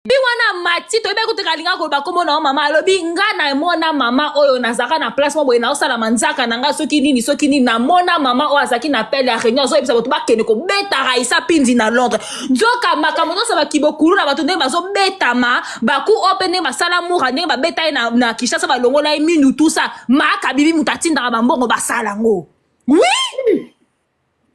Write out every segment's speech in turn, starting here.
Bi wana amati, toyebaki kutu alinga koloba kombo na yo mama, alobi nga namona mama oyo nazalaka na place moko boye, naosala manzaka na nga soki nini soki nini, namona mama oyo azalaki na appel ya réunion, azoyebisa bato bakende kobeta Raissa Pindi na Londres. Nzoka makambo nyonso bakibokulu na bato ndenge bazobetama baku oyo mpe ndenge basala mura, ndenge babeta ye na Kinshasa, balongola ye minu tusa maaka bibi, moto atindaka bambongo basala yango. Oui,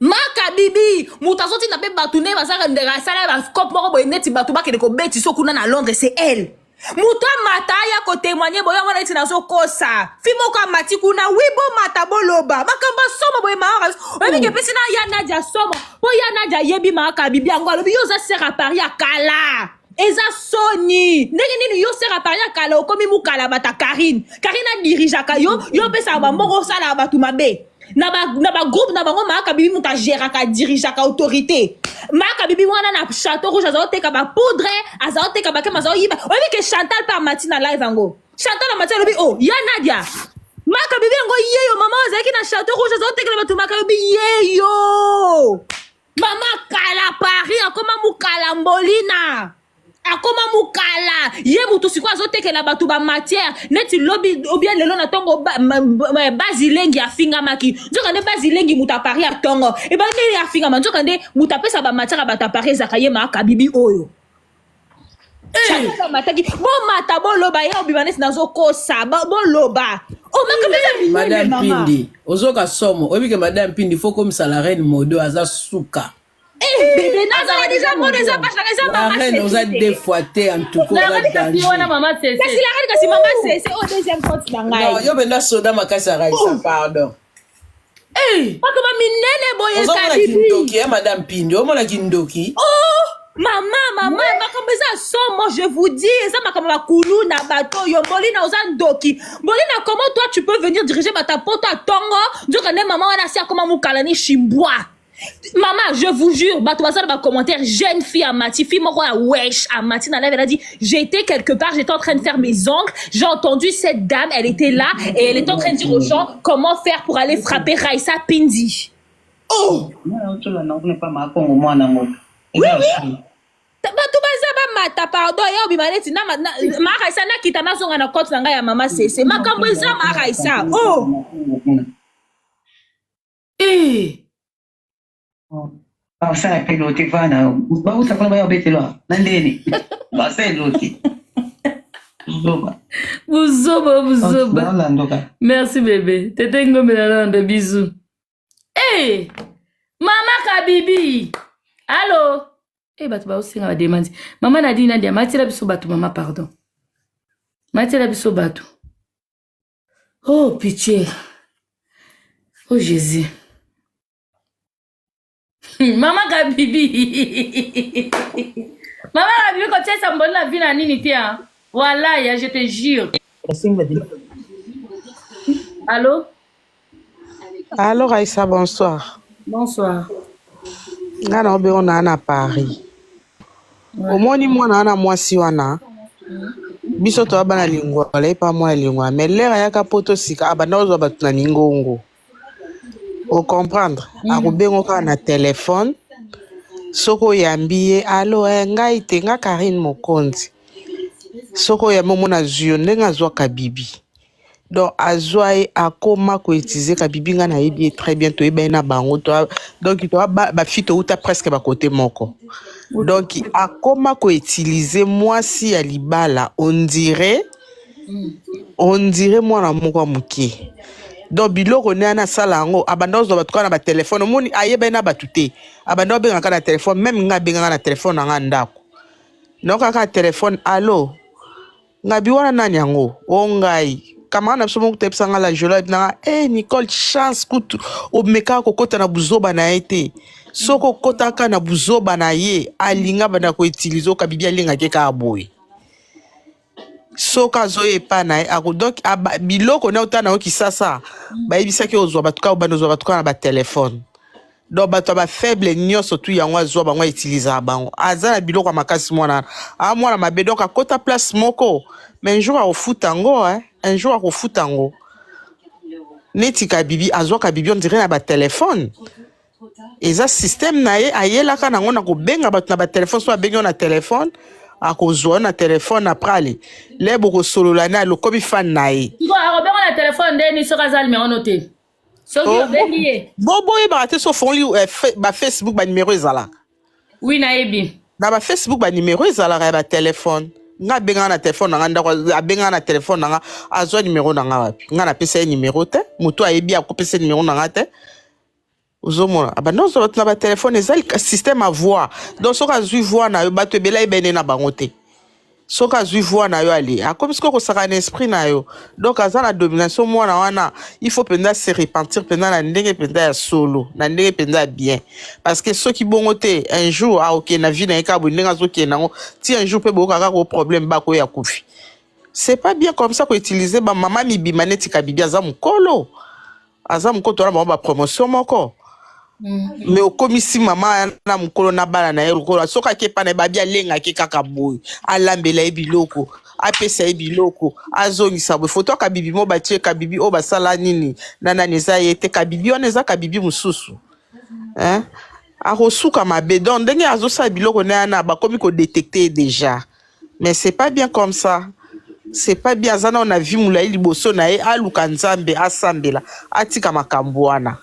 Maka Bibi, moto azotinda mpe bato ndenge bazalaka, ndenge asala bacope moko boye neti bato bakende kobetisa kuna na Londres, c'est elle. Moto amata aya kotémoigner boye wana neti nazokosa. Fi moko amati kuna, wi, bomata boloba makambo ya somo boye. Maaka oyebi ke epesi na ya Nadia somo, mpo ya Nadia ayebi Maaka Bibi yango, alobi yo oza sœur ya Paris ya kala, eza soni ndenge nini yo sœur ya Paris ya kala okomi mokala bata Karine. Karine adirigeaka yo, yo opesaka bambongo, osalaka bato mabe na bagroupe na bango. Maaka Bibi moto agéraka, adirigeaka autorité. Maaka Bibi wana na Château Rouge azaloteka bapoudre, azaloteka bakema, azaoyiba. Oyebi ke Chantal mpe amati na live yango, Chantal amati, alobi: "O ya Nadia, Maaka Bibi yango yeyo." Mama oyo azalaki na Château Rouge azaotekela bato, Maaka Bibi yeyo, mama kala Paris, akoma mokala mbolina, akoma mokala. Ye motu sikoyo azotekela bato bamatière neti lobi obien lelo na ntongo bazilengi afingamaki. Nzoka nde bazilengi moto apari ya ntongo ebandi afingama, nzoka nde moto apesa bamatière ya bato apari ezalaka ye Maaka Bibi oyo. Mataki bomata boloba ye obima neti nazokosa, boloba makambo eza minene. Madame mama Pindi, ozoka somo. Oyebi ke Madame Pindi fo komisa la reine modo, aza suka. Eh, bébé, nazala déjà mona eza page nanga eza La mama reine oza Sese. deux fois te, en tout cas oza kasi wana danger. Mama Kasi Sese. la reine, kasi mama Sese oyo deuxième compte na Non, ngai. yo mpenza soda makasi ya Raisa, pardon. Makambo minene boye. Ozomona Kabibi. kindoki ya Madame Pindi, omona kindoki. Oh mama, mama, makambo eza somo, je vous dis, eza makambo bakulu na bato oyo. Mbolina oza ndoki. Mbolina, comment toi tu peux venir diriger bato ya poto ya ntongo, nzoka nde mama wana asi akoma mokala ni shimbwa? Mama, je vous jure, bato baza na bacommentaire. Jeune fille amati, fille moko ya wesh amati na live, elle a dit: "J'étais quelque part, j'étais en train de faire mes ongles, j'ai entendu cette dame, elle était là et elle était en train de dire aux gens comment faire pour aller frapper Raissa Pindi." Oh. Mwana moto. Oui, bato baza bamata, pardon, ya obima neti Maraisa nakita, nazonga na compte na ngai ya mama Sese. Makambo eza Maraisa oh. Eh. Basala mpe lote vana bauta kuna, baya obetelwa na ndeni, basala lote zoba. Buzoba, buzoba. Naolandoka. Merci bébé. Tete Ngombe na landa, bisous. Eh! Mama Kabibi. Allo. Eh, bato baosenga bademande. Mama Nadine, Nadia, matiela biso bato, mama, pardon. Matiela biso bato. Oh pitié. Oh Jésus. Mama Kabibi. Mama Kabibi kotiesa mboli na vie na nini te hein. Voilà, ya je te jure. Allô? Allô Raïssa, bonsoir. Bonsoir. Nga na obe ona na Paris. Omoni mwana wana, mwasi wana, biso toya bana lingwala, ye pa mwana lingwala, mais l'heure ayaka poto sika, abanda kozwa bato na mingongo. Ocomprendre? Akobenga kaka na telefone. Soki oyambi ye: "Allo, eh, ngai te, nga Karine Mokonzi." Soki oyambi, omona azwi yo ndenge azwaka Bibi. Donc azwa ye, akoma koutiliser Kabibi. Nga nayebi ye très bien, toyeba ye na bango, donc toa bafi touta presque bakote moko. Donc akoma koutiliser mwasi ya libala, on dirait mwana moko ya moke. Donc biloko nde wana asala yango, abanda kozwa bato kaka na batelefone. Omoni, ayeba ye na bato te, abanda obengaka na telefone. Même nga abengaka na telefone na nga ndako, nayoka kaka telefone: "Allo." Ngabi wana nani yango? O ngai camarade na biso moko toyebisa nga la jolo nanga: "E Nicole, chance kutu omekaka kokɔta na buzoba na ye te. Soki okɔtaka na buzoba na ye, alinga banda koutiliser oka bibi, alingaki kaka boye. Soki azoya epa na ye ako." Donc biloko nde otala na yo Kisasa, bayebisaki ozwa bato kaka, obanda ozwa bato kaka na batelefone. Donc bato ya bafaible nyonso tu yango azwa bango, autilisaka bango. Aza na biloko ya makasi, mwana wana aa mwana mabe. Donc akota place moko, mais un jour akofuta yango, eh? Un jour akofuta yango. Neti Kabibi, azwaka Bibi on dirait na batelefone, eza système na ye, ayelaka nango na kobenga bato na batelefone. So abengi yo na telefone, Akozwa yo na telefone après ale le bokosolola na lokomi fan na ye. Sikoyo akobenga na telefone ndeni soki aza numero no te? Soki Oh, obengi ye. Bo boyebaka te so ofongoli eh, ba Facebook ba numero ezalaka. Oui, nayebi. Na ba Facebook ba numero ezalaka ya ba telefone. Nga abengaka na telefone na nga ndako, abengaka na telefone na nga, azwa numero na nga wapi? Nga napesa ye numero te, moto ayebi akopesa ye numero na nga te. Ozomona abanda ozwa bato na batelefone, eza système ya voix. Donc soki azwi voix na yo, bato ebele ayebene na bango te. Soki azwi voix na yo, ale akomi sikoyo kosaka na esprit na yo. Donc aza na domination mwana wana. Il faut mpenza se repentir mpenza na ndenge mpenza ya solo, na ndenge mpenza ya bien, parce que soki bongo te, un jour akokende na vie na ye kaka boye ndenge azokende yango ti un jour mpe boyoka kaka o problème bakoya kufi. C'est pas bien comme ça koutiliser bamama mibima neti Kabibi. Aza mokolo, aza mokolo, towana bango bapromotion moko, mais okomisi mama na mokolo na bana na ye lokola soki ake epa na ye, babi alengaki kaka boye, alambela ye biloko, apesa ye biloko, azongisa boye. Foto ya Kabibi mo batie Kabibi oyo basala nini na nani, eza ye te. Kabibi wana eza Kabibi mosusu, hein? Akosuka mabe. Donc ndenge azosala biloko na ye wana, bakomi kodétecter ye déjà, mais c'est pas bien comme ça, c'est pas bien. Aza nao na vie molai liboso na ye, aluka Nzambe, asambela, atika makambo wana.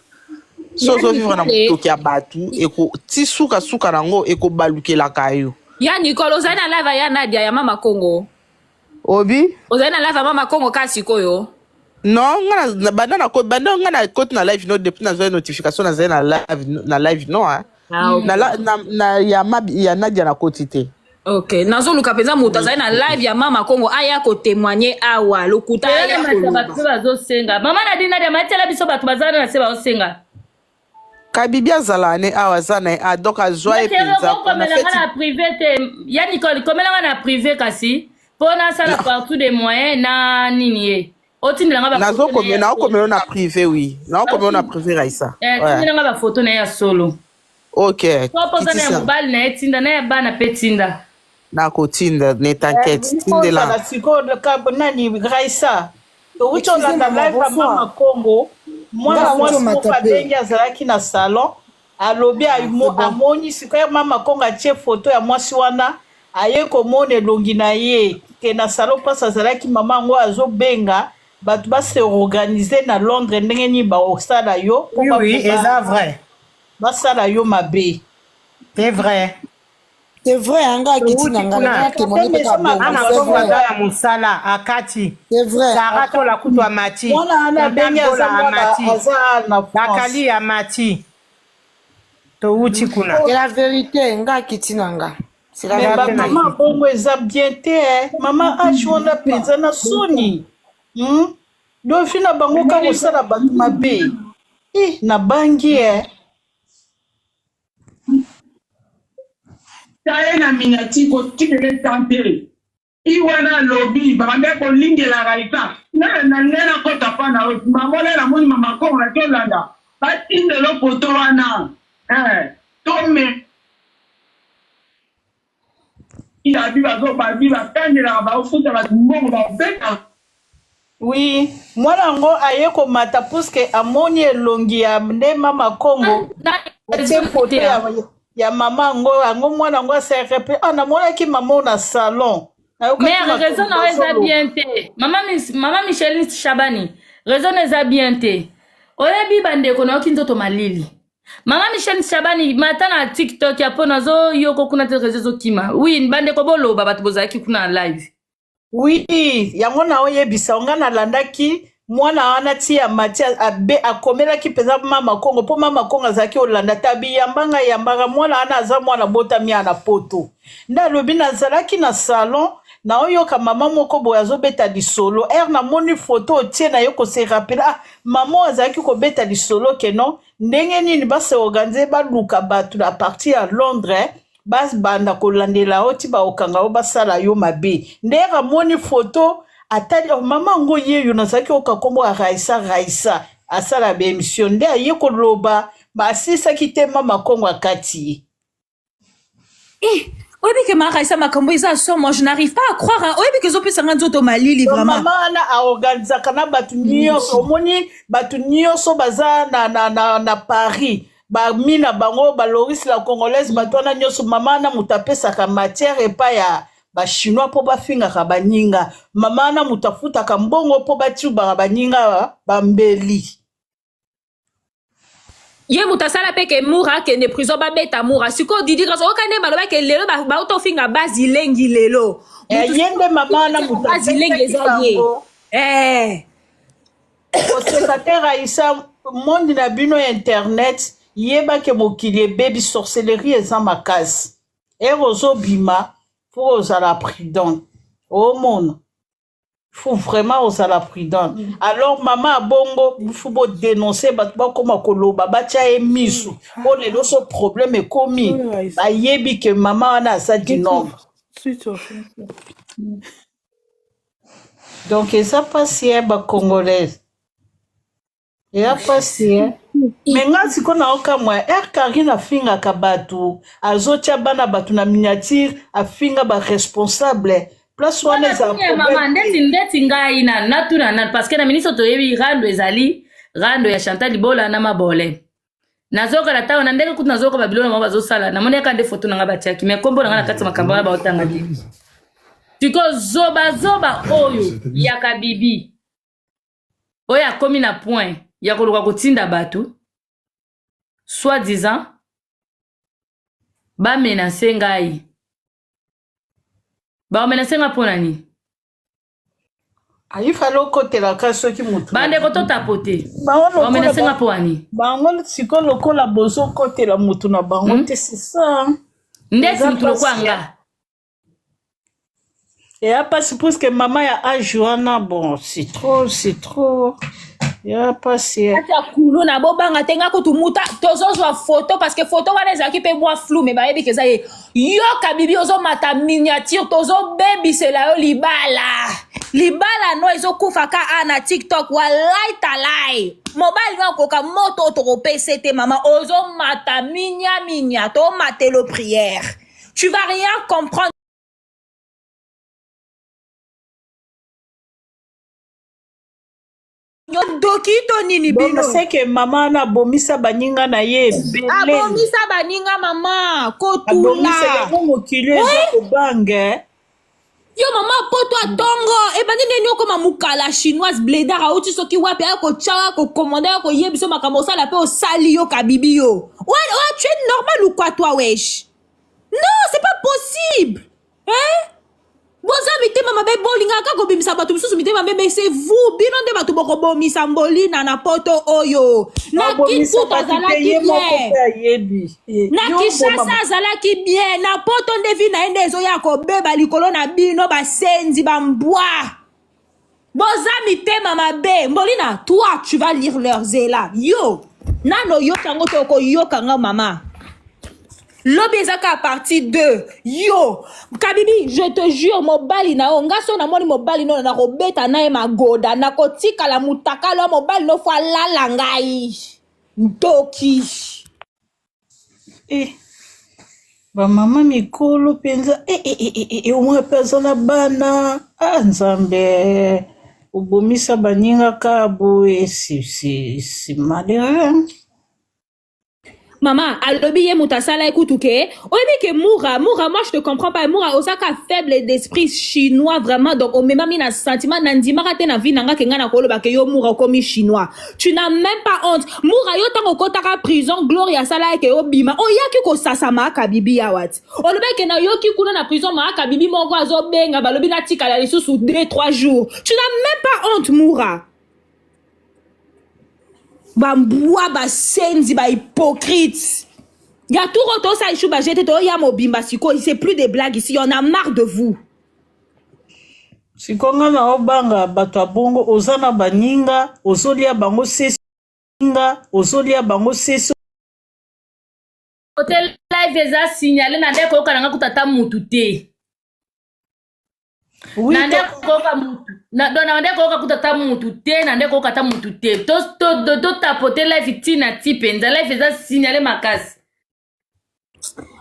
So ozovivre na motoki ya bato, eko ti sukasuka nango ekobalukelaka yo. Ya Nicole, ozali na live ya Nadia ya Mama Congo? Obi? Ozali na live ya Mama Congo ka sikoyo? Non, nga banda na banda nga na koti na live no depuis nazwa notification, nazali na live no, hein. Ah, ok. Na ya, ya Nadia na koti te. Ok, nazoluka mpenza moto azali na live ya Mama Congo aya kotémoigner awa lokuta aya Mata koloba. bato mpe bazosenga. Mama Nadine, Nadia matiela biso bato baza na se bazosenga. Kabibi azala ne awa, aza na ye ah, donc azwa ye mpenza na Okomelanga feti. Na privé te, ya Nicole, komelanga na privé kasi mpo nasala partout des moyens na nini ye otindelanga. Naokomela na privé, oui, naokomela na privé, Raisa. Ouais. Tindelanga bafoto na ye ya solo. Ok. So mposa na ya Kitisa. mobali na ye, tinda na ya bana mpe tinda. Nakotinda, ne t'inquiète, tindela. Ozala sikoyo nani, Raisa, touti Excusez, olanda maman, live ya bonsoir. Mama Congo, mwana Nga mwasi auti moko omata pe. abengi, azalaki na salon, alobi C'est bon. amoni sikoyo Mama Congo atie foto ya mwasi wana, aye komona elongi na ye ke na salon mpasi azalaki. Mama yango azobenga bato baseorganiser na Londres ndenge nini baosala yo mpo Oui, eza vrai. basala yo mabe. C'est vrai. C'est vrai, anga akiti na nga na témoigner mpe ka bongo. Ana C'est Kongo vrai. aza na mosala akati. C'est vrai. Sara Tola kutu amati. Mwana wana abengi aza Gola mwana amati. aza na France. Bakali amati. Touti kuna. C'est la vérité, nga akiti na nga. C'est la Mais vérité. bamama bongo eza bien te, eh. Mama age wana mpenza na soni, Donc fi na bango kaka kosala bato mabe. Eh, nabangi e. Taye na miniature, kotikele tante i wana alobi babandaki kolingela Raisa na ngai nakɔta pa na yo mama namoni Mama Kongo na tolanda batindelo foto wana eh, tome abi bazobabi bakangelaka baofuta bato mbongo babeta. Oui, mwana yango aye komata puisque amoni elongi ya nde Mama Congo atie foto ya mama yango. Yango mwana yango aserepe ah, namonaki mama oyo na salon. Mare, raison na yo eza bien te. Mama Micheline Shabani, raison eza bien te. Oyebi bandeko, nayoki nzoto malili. Mama Micheline Shabani, mata na TikTok ya mpo nazoyoko kuna te, réseau ezokima. Oui, bandeko, boloba, bato bozalaki kuna na live. Oui, yango na oyebisa nga, nalandaki mwana wana ti ya mati abe akomelaki mpenza Mama Kongo mpo Mama Kongo azalaki olanda te, abiyambanga yambaka mwana wana aza mwana botami ya na Poto. Nde alobi nazalaki na salon, naoyoka mama moko boye azobeta lisolo ere namoni foto otie na ye kose rappeler ah, mama oyo azalaki kobeta lisolo ke non, ndenge nini baseorganiser, baluka bato na partir ya Londres, babanda kolandela yo ti baokanga yo, basala yo mabe. Nde amoni foto, atali, oh, mama yango yeyo nazalaki oyoka nkombo ya Raisa. Raisa asala baémission, nde aye koloba asilisaki te, Mama Kongo akati ye. Eh, oyebi ke Maraisa, makambo eza somo, je n'arrive pas à croire, hein. Oyebi ke ezopesanga nzoto malili Donc, vraiment. Mama wana aorganizaka na bato nyonso, omoni bato nyonso baza na Paris, bami na bango baloris la congolaise, bato wana nyonso mama wana moto apesaka matière epai ya Bachinois mpo bafingaka baninga. Mama wana moto afutaka mbongo mpo batubaka baninga bambeli. Ye moto asala mpe ke Mura akende prison, babeta Mura. Sikoyo Didi Grâce, oyoka nde baloba ke lelo bauta ofinga base ilengi lelo. Eh, Moto ye nde mama wana moto base ilengi abetaki eza ye. bango. Eh. Koseka te Raissa, monde na bino ya internet, yeba ke mokili ebebi, sorcellerie eza makasi. Ere ozobima, faut ozala prudent. Omona. Faut vraiment ozala prudent. Alors mama abongo, faut bo dénoncer bato bakoma koloba, batia ye misu. Po lelo so problème ekomi, bayebi ke mama wana aza du nombre. Donc eza pasi ya ba congolaise. Eza pasi eh. Me nga siko naokamwa r Karine afingaka bato, azotia bana bato na miniature, afinga ba responsable place wana ezala Wana mama problème ndeti te. ndeti ngai na natuna nanu parce que na ministre toyebi rando ezali rando ya Chantal Libola na Mabole. Nazoyoka na ntango na ndenge kutu nazoyoka babiloko na bango bazosala, namoni kaka nde foto na ngai batiaki mais kombo na ngai na kati ya makambo wana baotanga te. Sikoyo zoba zoba oyo ya Kabibi oyo akomi na point ya koluka kotinda bato soit disant bamenase ngai, bamenase ngai mpo na nini? Ayi fale okotelaka soki motu na Bandeko totapote, bango lokola bamenase ngai mpo na nini? Bango sikoyo lokola bozokotela motu na bango te, c'est ça. Ndeti Eza motu lokola pasi. nga. Eya pasi puisque mama ya age wana, bon, c'est trop, c'est trop. Ya pasi. Kati ya kuluna bobanga te, nga kutu muta tozozwa photo parce que photo wana ezalaki mpe mwa flou, me bayebi ke eza ye. Yoka bibi, ozomata miniature, tozobebisela yo libala. Libala no ezokufa ka a na TikTok, walai talai. Mobali no akoka moto oyo tokopesa te mama, ozomata minya minya, tomatelo prière. Tu vas rien comprendre. Ndoki to nini Donc bino? c'est que mama wana abomisa baninga na ye ebele. Abomisa baninga mama, Abomisa kotula. yango, mokili eza kobanga. Yo mama poto atongo ebandi ndeni okoma mukala chinoise bledar auti soki wapi aya kotya kokomanda ya koyebiso makambo osala mpe osali yo kabibi yo. Ouais, ouais, tu es normal ou quoi toi wesh? Non, c'est pas possible. Hein? Boza mitema mabe, bolingaka kobimisa bato mosusu mitema mabe, mais c'est vous bino nde bato bokobomisa mbolina na poto oyo. Na Abomisa Kinkutu bato te, azalaki ye moko bien. mpe ayebi. Na Yo Kinshasa boma azalaki bien, na poto nde vi na ye nde ezoya kobeba likolo na bino basenzi bambwa. Boza mitema mabe. Mbolina, toi tu vas lire leur zela. Yo nano yoka yango te, okoyoka nga mama. Lobi eza kaka partie 2. Yo Kabibi, je te jure, mobali na yo nga so namoni mobali no nakobeta na ye magoda, nakotikala mutakalo ya mobali no fo alala ngai ndoki. Eh, bamama mikolo mpenza, eh, eh, eh, eh, eh, omoi mpe aza na bana. Ah, Nzambe, obomisa baninga kaka boye, c'est malheureux. Mama alobi ye moto asala ye kutu ke oyebi ke Mura, Mura, moi je te comprends pas Mura, ozaka faible d'esprit chinois vraiment. Donc omemami na sentiment, na ndimaka te na vie na nga ke nga na koloba ke yo Mura okomi chinois. Tu n'as même pas honte Mura. Yo ntango okotaka prison, Gloria asala ye ke obima, oyaki kosasa maaka bibi awa ti olobi ke nayoki kuna na prison maaka bibi moko azobenga, balobi natikala lisusu 2 3 jours. Tu n'as même pas honte Mura. Bambwa, basenzi, bahypocrite ya tour oyo tosala lisusu bajete toya mobimba sikoyo. C'est plus des blagues ici, on a marre de vous. Sikoyo nga na obanga bato ya bongo, oza na baninga, ozolia bango sesi nga, ozolia bango sesi. Kote live eza signalé na nde koyoka na nga kuta ata mutu te. Oui, Na nde koyoka mutu donc na nde koyoka kuta ata mutu te, na nde koyoka ata mutu te. Totapote live ntina ti mpenza live eza signalé makasi.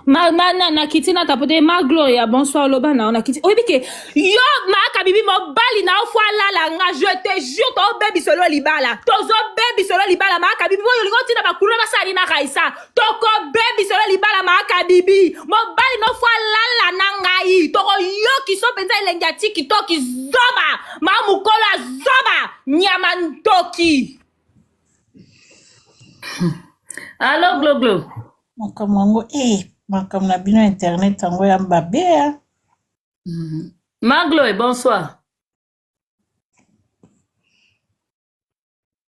Ma, ma, na, na kiti na tapote ma gloria bonsoir loba na na kiti oyebi ke yo maaka bibi mobali na yo fo alala nga je te jure tobebisolo libala tozobebisolo libala maaka bibi oyo olingi otinda bakuluna basala nini na raisa tokobebisolo libala maaka bibi mobali no fo alala na ngai tokoyokiso mpenza elengi ya tikitoki zoba ma mokolo ya zoba nyama ntoki. Allo Gloglo. Makambo yango eh, makambo na bino internet yango ya mabe ya. Magloe, bonsoir.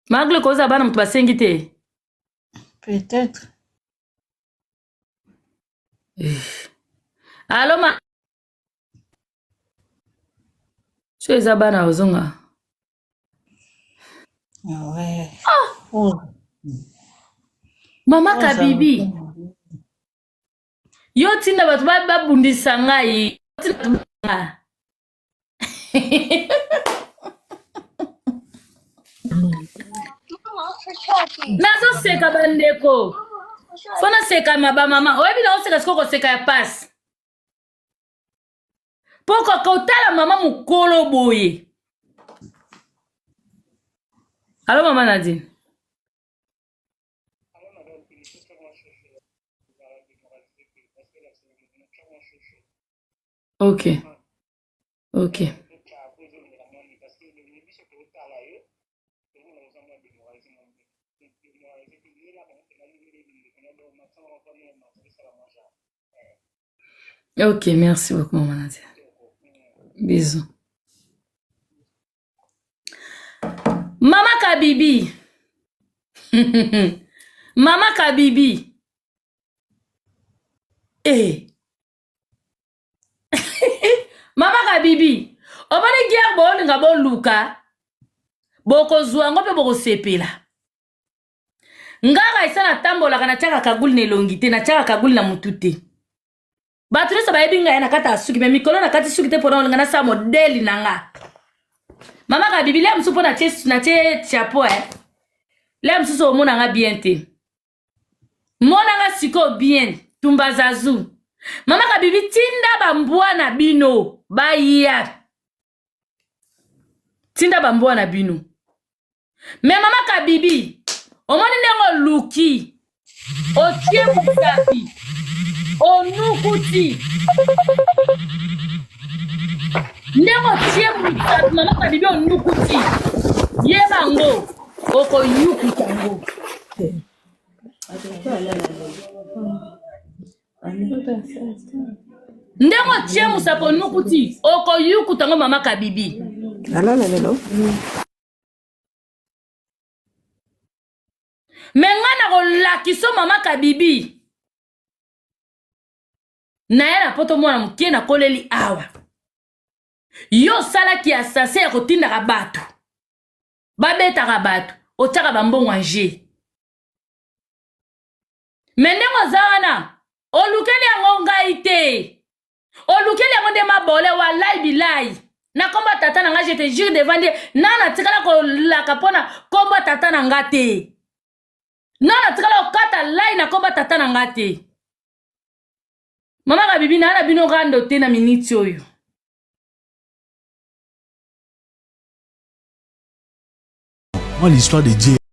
Magloe koza bana moto basengi te. Peut-être. Allo ma So eza bana ozonga. Ah ouais. Oh. Mama Oh, Kabibi. Yo tinda bato babundisa ngai. Tinda nazoseka bandeko fo naseka ma bamama oyebi naoseka sikoyo koseka ya pasi mpo kotala mama mokolo boye alo mama Nadine ok ok Ok, merci beaucoup, maman Nadia. Bisous. Mama Kabibi. Mama Kabibi. Eh. Mama Kabibi. Omoni guerre bolinga boluka. Bokozwa yango mpe bokosepela. Nga Raisa natambolaka natiaka kaguli na elongi te, natiaka kaguli na mutu te. Bato nyonso bayebi ngai nakataka suki me mikolo nakati suki te mpona olinga nasala modeli na nga. Mama Kabibi lea mosusu mpo natie chapeau eh. Lea mosusu omona nga bien te. Mona nga sikoyo bien tumba zazu. Mama Kabibi tinda bambwa na bino baya. Tinda bambwa na bino. Me mama Kabibi, omoni ndenge oluki otie mosapi onukuti ndenge otie mosapi mama Kabibi onukuti yeba yango okoyukuta yango. Ndenge otie mosapi onukuti okoyukuta yango mama Kabibi. Alala lelo. Me ngai nakolakisa mama Kabibi naye na poto mwana moke nakoleli awa yo osalaki assassin ya kotindaka bato babetaka bato otiaka bambongo ya jeu me ndenge oza wana olukeli yango ngai te olukeli yango nde mabole walai bilai na kombo ya tata na nga je te jure devant Dieu na natikala kolaka mpo na kombo ya tata na nga te na natikala kokata lai na kombo ya tata na nga te mama kabibi naa na bino rando te na miniti oyo. Moi, l'histoire de Dieu.